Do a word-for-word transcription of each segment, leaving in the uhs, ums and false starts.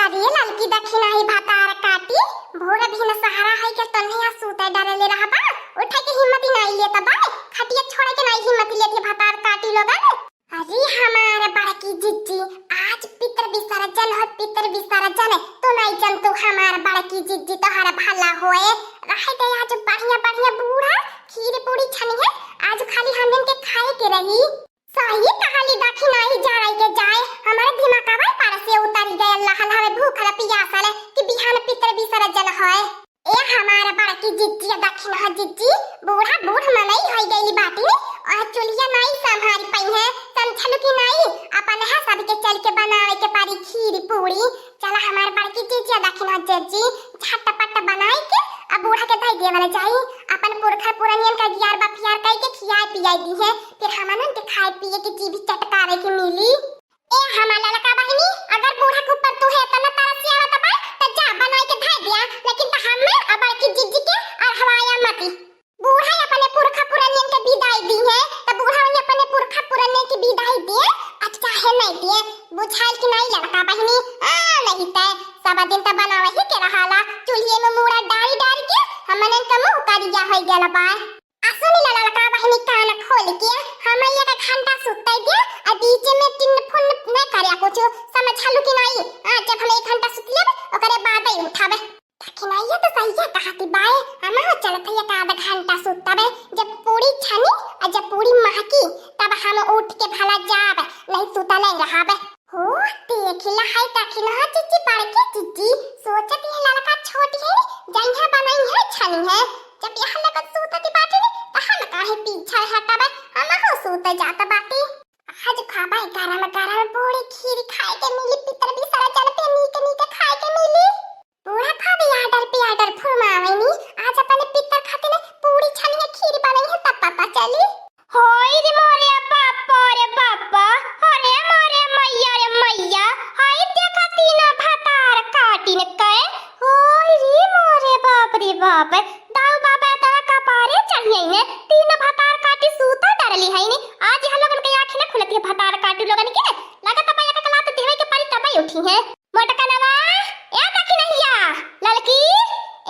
अरे ललकी दखिनही भतार काटी, भोर भिनसहरा है के तन्हे यहाँ सूते डरले रहबा, उठे के हिम्मत ही नाई लेत बा, खटिया छोड़े के नाई हिम्मत लेत है भतार काटी लोगन। अरे हमार बड़की जिज्जी, आज पितर विसर्जन है, पितर विसर्जन है, तू नाई जन तू हमार बड़की जिज्जी तोहर भला होए, रहे दे आज बढ़िया बढ़िया बूढ़ा खीर पूरी छनी है, आज खाली हमन के खाए के रही। सही कहली दखिनही जराई के जाए, हमारे दिमागवा पर से उतर गए, लहल हवे भूखल पियासल कि बिहान पितर विसर्जन होए। ए हमार बड़की जिज्जी दखिनही जिज्जी, बूढ़ा बूढ़ मनई होई गइली बाटी, और चुलिया नाई संभारी पई है, समझलू कि नाई, अपन है सबके चल के बनावे के पारी खीर पूरी। चला हमार बड़की जिज्जी दखिनही जिज्जी, झटपट बनाई के अब बूढ़ा के दे देवल जाई, अपन पुरखा पुरनियन का गियार बफियार कई के खियाए पियाए दी है, फिर हमनन के खाए पिए के जीभ चटकारे के मिली। ए हमार ललका बहिनी, अगर बूढ़ा के ऊपर तू है इतना तरस आवत बा, त जा बनाई के धर दिया, लेकिन त हमें अब बड़की जिज्जी के अरहवाया मती। बूढ़ा अपने पुरखा पुरनियन के विदाई दी है, त बूढ़ा वही अपने पुरखा पुरनियन के विदाई दिए, अब चाहे नहीं दिए, बुझाइल कि नहीं ललका बहिनी? आ, नहीं तय, सब दिन त बनावे ही के रहाला, चूल्हे में मूड़ा डारी डारी के हमनन के मुंह करिया होई गल बा। आ सुनी ला ललका बहिनी, कान खोल के, हम एक घंटा सुते दे, आ बीच में टिन फुन न करे कुछ, समझलू कि नहीं? आ, जब हम एक घंटा सुत लेब, ओकरे बाद ही उठब। दखिनही तो सही कहती बाए, हम चलत है एक आध घंटा सुतबे, जब पूरी छनी आ जब पूरी महकी, तब हम उठ के भला जाब, नहीं सुतले रहब। हो, देखिला है दखिनही जिज्जी, बड़की जिज्जी, सोचत है ललका छोटी है, जइहा बनई है छनी है, जब यह लगत सूतती बाटी ने, त हम काहे पीछे हटबे, हमहू सूत जात बाटी। आज खाबे गरम गरम पूरी खीर खाए के मिली, पितर विसर्जन पे नीक नीक खाए के मिली। बूढ़ा भाभी order पे order फुरमावेनी, आज अपने पितर खातिर पूरी छनी है, खीर बनई है, तब पता चली। होई रे मोरे बाप रे बाप, अरे मोरे मैया रे मैया, हाय देखा तीना भतार काटिन के, होई रे मोरे बाप रे बाप, दाऊ बाबा तोरा कपारे चढ़ियाई ने, तीन भतार काटी सूता डरली है ने, आज यह लोगन के आँख न खुलती है भतार काटी लोगन के, लगत बा एक लात देवे के परी तबे उठी है। मोटकनवा, ए दखिनहिया, ललकी,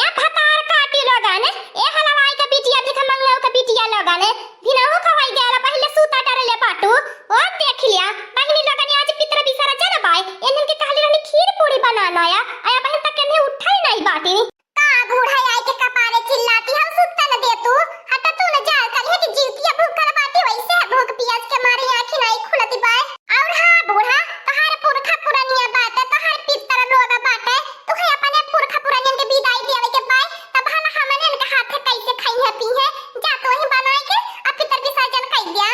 ए भतार काटी लोगन, ए हलवाई के बिटिया, भिखमंगऊ के बिटिया लोगन, भिनहू खवाई गयल, पहिले सूता डरले बाटू। ओ देख लिया, बहिनी लोगन आज पितर विसर्जन बाय, एनन के कहली रहनी खीर पूरी बनाना या, आया बहिन तक केन्हे उठाई नहीं बाटी। का बूढ़ा आई के कपारे चिल्लाती हऊ, सुत्ता न दे तू, हटा तू न जाल करिहे कि जीवतिया भूखल बाटी, वैसे है भूख पियास के मारे आँखी नाई खुलती बाय। और हाँ बूढ़ा, तोहार पुरखा पुरनिया बाटे, तोहार पितर लोग बाटे, तुहे अपने पुरखा पुरनियन के विदाई देवे के पाए, तब भला हमने इनके हाथ से कैसे खाई है पी है, जा तू ही बनाए के अब पितर विसर्जन कर दिया।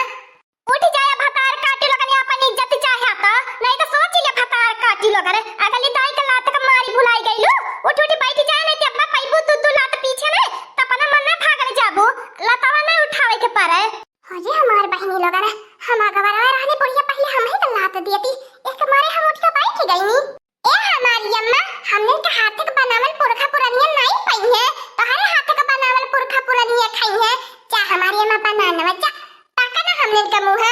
उठ जाए भतार काटी लोगन, अपन इज्जत चाहे तो, नहीं तो सोच ले भतार काटी लोगन, अगली दाई के लात के मारी भुलाई गईलू, उठ उठ बैठ जाए, नहीं तो अब्बा पैबू दू दू लात पीछे में, तो अपना मन में भागल जाबू, लतावा नहीं उठावे के पड़े। अरे हमार बहिनी लोगन, हम अगवरवा रहनी बुढ़िया, पहले हम ही तो लात दियती, एक मारे हम उठ के बैठ गईनी। ए हमारी अम्मा, हमने के हाथ के बनावल पुरखा पुरनिया नाई पई है, तोहरे हाथ के बनावल पुरखा पुरनिया खाई है। जा हमारी अम्मा बनानवा जा, ताका ना हमने के मुँह।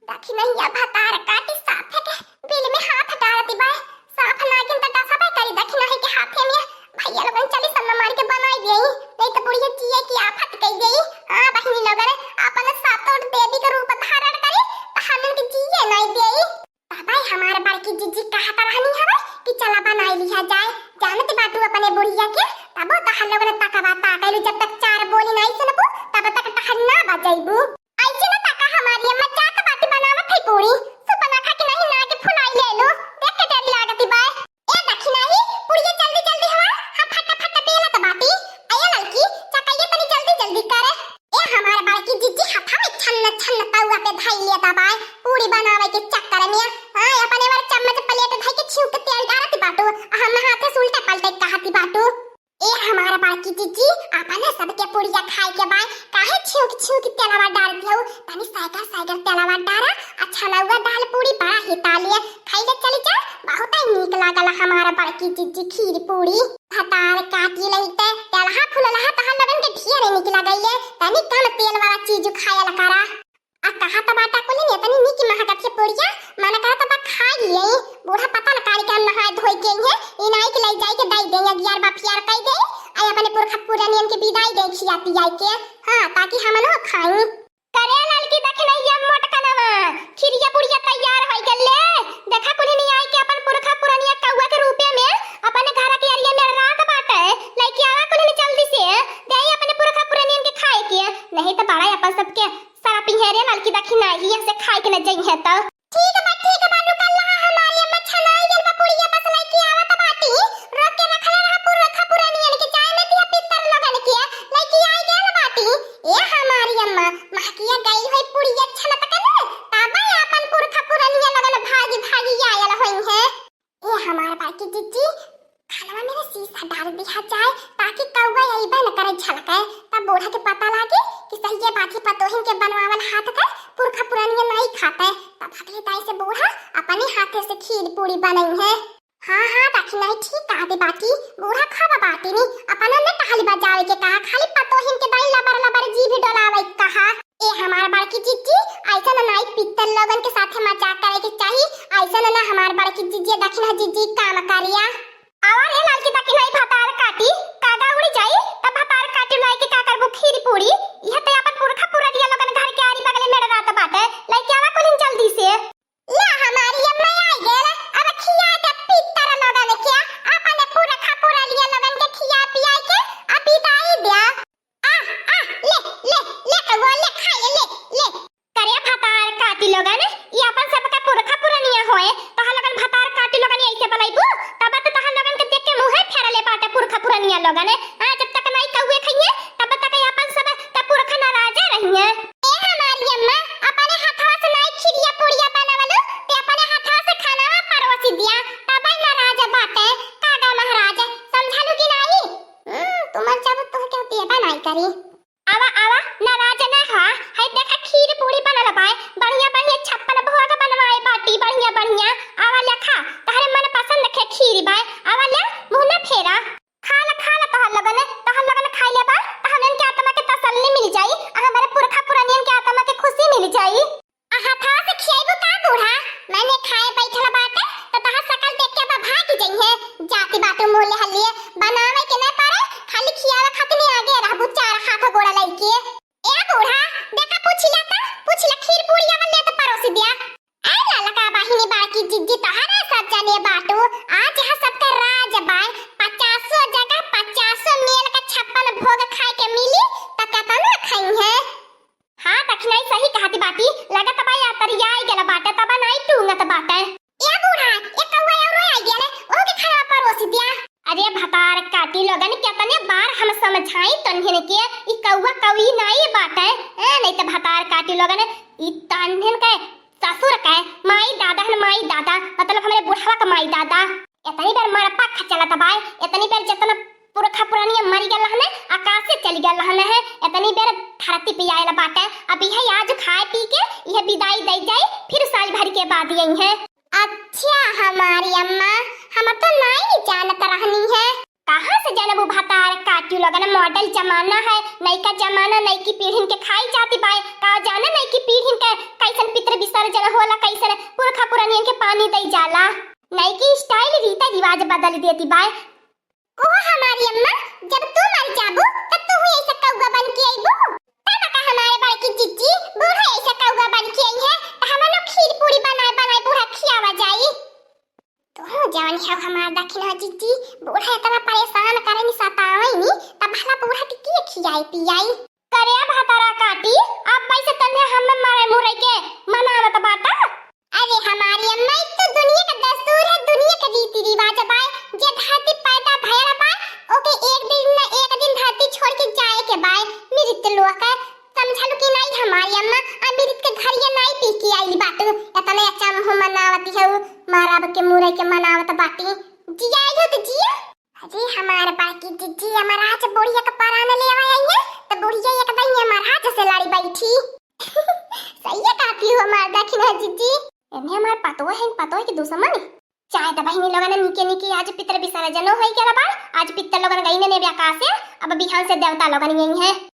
दखिनहिया भतार काटी साफे के बिल में हाथ डालती बाय, साफ नागिन त डसबे करी दखिनही के हाथे में। भैया लोगन चली सन्ना मार के बनाई देई, नहीं तो बुढ़िया जिए की आफत कई देई। हाँ बहिनी लोगन, अपन सातों देवी के रूप धारण करी, त हमन के जिए नहीं देई। तबे हमार बड़की जिज्जी कहत रहनी हवे कि चला बनाई लिहा जाए, जानत बाटू अपने बुढ़िया के, तबो तहर लोगन तकवा ताकैलू, जब तक चार बोली नहीं सुनबू, तब तक तहर ना बजैबू। ऐसे न तका हमारी अम्मा, जात बाटी बनावत है पूरी, सुपना खा के नहीं ना के फुलाई ले लो, देख के डर लागती बाय। ए दखिनही, पुड़िया जल्दी जल्दी हवा, हम फटाफट बेलत बाटी। ए ललकी, चकैया तनी जल्दी जल्दी करे। ए हमार बड़की जिज्जी हथवा में छन्न छन्न तउआ पे धई लेत बाय, पूड़ी बनावे के चक्कर में। हाँ, अपने बार चम्मच प्लेट धई के छींक के तेल डारत बाटू, आ हम हाथे से उल्टा पलटा कहत बाटू। ए हमार बड़की जिज्जी, अपने सबके पुड़िया खाए के बाय, काहे छींक छींक तेलवा डार दियो? तनी साइकिल साइकिल तेलवा डारा, अच्छा लउआ दाल पूड़ी बड़ा हितालिया, खाई ले चली जा, बहुत ही नीक लागल हमार बड़की जिज्जी खीर पूड़ी। भतार काटी लइते, तेलहा फुललहा तहार लोगन के ढेर नीक लगइए, तनी कम तेल वाला चीज खायल करा। आ कहा त बाटा कुली ने तनी नीक महकत है पुड़िया, मन करा त बा खा लिए। बूढ़ा पता न काली के हम नहाए धोए के हैं, पुरनियन के बिदाई दे खिया पियाई के, हाँ, ताकि हमनो खाई। करे ललकी दखिनैया मोटकनवा, खिरिया पुड़िया तैयार होइ गले। देखा कुलिनी आई के अपन पुरखा पुरनिया कौआ के रूपे में अपने घर के अरिया में रात बाटे। लइके आवा कुलिनी जल्दी से, दे अपने पुरखा पुरनियन के खाए के, नहीं तो बड़ा अपन सबके सरापी है रे ललकी दखिनैया से खाए के न जइहे तो। ठीक बा, ठीक बा, रुकल रहा, हमारी अम्मा छनाई गइल बा पुड़िया, बस लइके आवत बाटी। रोक के रखले रहा पुरखा पुरनियन के, जाए न दिया पितर लोगन के, लइके आई गइल बाटी। ए हमारी अम्मा, महकिया गई होई पुड़िया छनत के न, तब आपन पुरखा पुरनिया लोगन भागी भागी आयल होई है। ए हमार बड़की जिज्जी, खानवा में न शीशा डाल दिया जाए, ताकि कौआ अइबे न करे झलके। तब बूढ़ा के पता लागे कि सही ये बात ही पतोहिन के बनवावल हाथ के पुरखा पुरनिया नाई खाते। तब अगले दाई से बूढ़ा अपने हाथे से खीर पूड़ी बनई है। हाँ, हाँ, दखिनैया ठीक कहते बाटी, बूढ़ा खावा बाटी नी, अपना न टहली बजावे के कहा, खाली पतोहिन के दाई लबर लबर जीभ डोलावे के कहा। ए हमार बड़की जिज्जी, ऐसन नाई पित्तर लोगन के साथे मजाक करे के चाही, ऐसन ना हमार बड़की जिज्जी, दखिनैया जिज्जी काम करिया। आवा रे ललकी दखिनैया भतार काटी, कागा उड़ी जाई, तब भतार काटी लाई के का करबू खीर पूड़ी, इहे तो अपन पुरखा पुरनिया लोगन घर के आरी बगले में रात बाटे, लइके आवा कुलिन जल्दी से। ला हमारी अम्मा आई गेल, अब खिया दे पित्तर लोगन के, अपने पुरखा पुरनिया लोगन के खिया पिया के अब बिदाई द्या। आ, आ, ले, ले, ले कौआ, ले, खा ले, ले, ले। करे भतार काटी लोगन, ई अपन सबका पुरखा पुरनिया होए, तोहा लोगन भतार काटी लोगन ऐसे बलैबू, तब तो तोहा लोगन के देख के मुँहे फेरले बाटे पुरखा पुरनिया लोगन। आ, जब तक नाई कौए खइए, तब तक अपन सब त पुरखा नाराजे रहिए। ए हमारी अम्मा, अपने हाथवा से नाई खिरिया पुड़िया बनावलू, ते अपने हाथवा से खाना परोसी दिया, तब नाराज बाटे। कागा महाराज, समझलू कि नाई? हम्म, तू मर जाबू, तोहके देबा नाई करी। आवा, आवा, नाराज ना हा। है देखा, खीर पूड़ी बनल बाय, बढ़िया, बढ़िया छप्पन भोग बनवाए बाटी, बढ़िया, बढ़िया। आवा, ले खा, तहरे मन पसंद के खीर बाय। आवा, ले, मुँह ना फेरा। खा ल, खा ल, तोहर लोगन, तोहर लोगन खाई लेबा, त हमन के आत्मा के तसल्ली मिल जाई, आ हमारे पुरखा पुरनियन के आत्मा के खुशी मिल जाई। आ हाथवा से खियाइबू का बूढ़ा? माने खाए बैठल बाटे, त तहार शकल देख के बा भाग जइहे। जाति बाटू मुँह ले हल्लिए, बनावे के ना पारे, खाली खियावे खातिर आगे रहबू चार हाथ गोड़ा लइके। ए बूढ़ा, देखा पूछिला त, पूछिला खीर पूड़ी अवन ले त परोसी दिया। ए ललका बहिनी बड़की जिज्जी तोहरे सब जने बाटू, आज यहाँ सबका राज बाय, पचासो जगह पचासो मेल का छप्पन भोग खाए के मिली, त कतना खइहे? हाँ, दखिनई सही कहती बाटी, लगत बा यातरिया आई गेल बाटे, तब नाई टूंगत बाटे। ए बूढ़ा, ए कौआ औरो आई गेल, ओहू के खाना परोसी दिया। अरे भतार काटी लोगन, केतने बार हम समझाई तन्हिन के, ई कौआ कौई नाई बाटे, ए, नहीं त भतार काटी लोगन, ई तन्हिन के ससुर के माई दादा हन, माई दादा, मतलब हमरे बुढ़वा के माई दादा। एतनी बेर मरपा खचलत बाय, एतनी बेर जेतना पुरखा पुरनिया मरि गल रहने, आकाशे चलि गल रहने है, एतनी बेर धरती पे आयल बाटे। अब इहे आज खाए पी के इहे बिदाई दई जाई, फिर साल भर के बाद यही है। अच्छा हमारी अम्मा, हम तो नाई जानत रहनी है। कहाँ से जानबू भतार काटी लोगन, मॉडल जमाना है, नयका जमाना, नयकी पीढ़िन के खाई जाती बाय, का जाने नयकी पीढ़िन के कैसन पितृ विसर्जन होला, कैसन पुरखा पुरनियन के पानी दई जाला। नयकी स्टाइल रीति रिवाज बदल देती बाय। ओहो हमारी अम्मा, जब तू मर जाबू, तब तू ही ऐसा कौआ बन के अइबू। तब का हमारे बड़की जिज्जी, बूढ़ा ऐसा कौआ बन के आई है, त हमन लोग खीर पूड़ी बनाए बनाए बूढ़ा खियावा जाई। तू जवन है हमार दखिना जिज्जी, बूढ़ा इतना परेशान करे नी, सतावे नी, तब भला बूढ़ा के के खियाई पियाई? करे भतार काटी, अब वैसे तन्हे हम मारे मुरई के मनावत बाटा। अरे हमारी अम्मा, ई तो दुनिया का दस्तूर है, दुनिया का रीति रिवाज बाय। जे धरती पैदा भयल बाय, ओके एक दिन न एक दिन धरती छोड़ के जाए के बाय, मृत लोक। समझलू कि नाई हमारी अम्मा, आ मृत के घरिया नाई पी के आइल बाटू, एतने अच्छा मुँह मनावती हऊ, मारब के मुरई के मनावत बाटी। जिया आइल हो तो जिया। अरे हमार बड़की जिज्जी, हमार आज बुढ़िया के परान लेवा आई है, तो बुढ़िया एक दिन हमार आज से लड़ी बैठी। सही है काकी हो हमार दखिना जिज्जी। एने हमार पतोह है, पतोह के दुश्मन। चाहे तो बहिनी लोगन नीके नीके आज पितर विसर्जनो होई गेल बा, आज पितर लोगन गई ने आकाश से, अब बिहान से देवता लोगन यही है।